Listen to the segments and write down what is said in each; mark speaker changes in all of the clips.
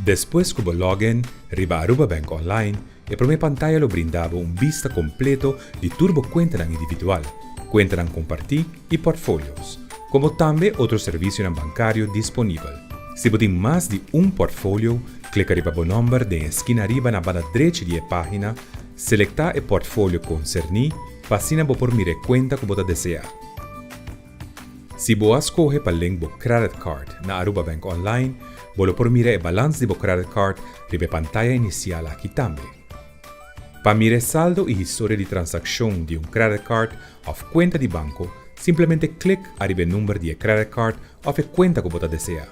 Speaker 1: Despues ku bo login riba Aruba Bank Online, e promé pantaya lo brinda bo un bista kompleto di tur bo kuentanan individual, kuentanan kompartí i portfolios, komo tambe otro servisionan bankario disponibel. Si bo tin mas di un portfolio, klika riba bo nòmber den e skina riba na banda drechi di e página, selektá e portfolio konserní pa asina bo por mira e kuenta ku bo ta deseá. Si bo a skohe pa link bo credit card na Aruba Bank Online, bo lo por mira e balans di bo credit card riba e pantaya inisial aki tambe. Pa mira e saldo i historia di transakshon di un credit card òf kuenta di banko, simplemente klik ariba e number di e credit card òf e kuenta ku bo ta deseá.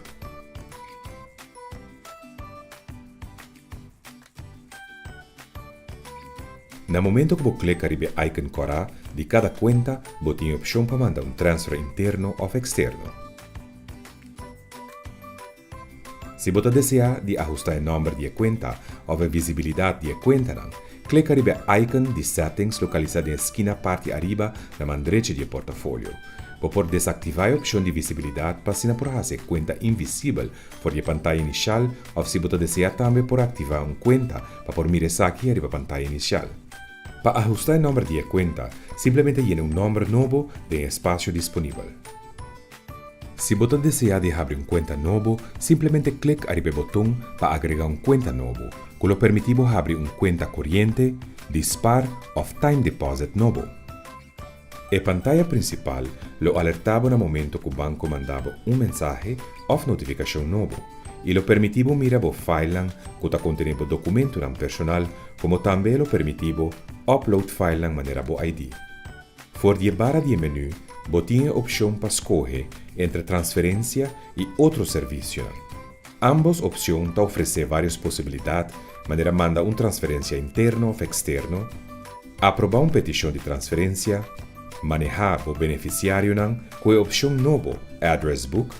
Speaker 1: Na momento ku bo klika riba e icon kòrá di kada kuenta, bo tin e opshon pa manda un transfer interno òf eksterno. Si bo ta deseá di ahustá e nòmber di e kuenta òf e visibilidat di e kuentanan, klika riba e icon di Settings lokalisá den e skina parti ariba na man drechi di e portafolio. Bo por desaktivá e opshon di visibilidat pa asina por hasi e kuenta invisibel For di e pantaya inicial of si bo ta desea tambe por activa un cuenta pa por mira esaki ariba pantaya inicial. Pa ahusta e nomber di e cuenta, simplemente yena un nomber nobo den e espacio disponibel. Si bo ta desea di habri un cuenta nobo, simplemente click ariba e boton pa agrega un cuenta nobo, cu lo permiti bo habri un cuenta coriente, di spar of time deposit nobo. E pantaya prinsipal lo alertá bo na momento ku banko manda bo un mensahe òf notifikashon nobo i lo permití bo mira bo failnan ku ta kontené bo dokumentunan personal komo tambe lo permití bo upload failnan manera bo ID. For di e bara di e menú bo tin e opshon pa skohe entre transferensia i otro servisionan. Ambos opshon ta ofresé vários posibilidat manera manda un transferensia interno òf eksterno, Aprobá un petishon di transferensia, manehá bo benefisiarionan ku e opshon nobo Address Book,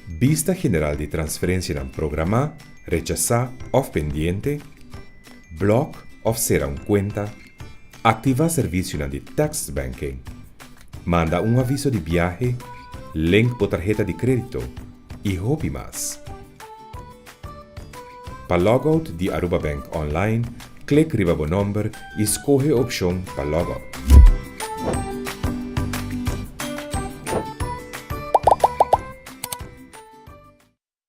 Speaker 1: bista general di transferensianan programá, rechasá òf pendiente, blòk òf sera un kuenta, aktivá servisionan di text banking, manda un aviso di biahe, link bo tarheta di krédito i hopi mas. Pa logout di Aruba Bank Online, klik riba bo nomber y scoge e opcion pa logout.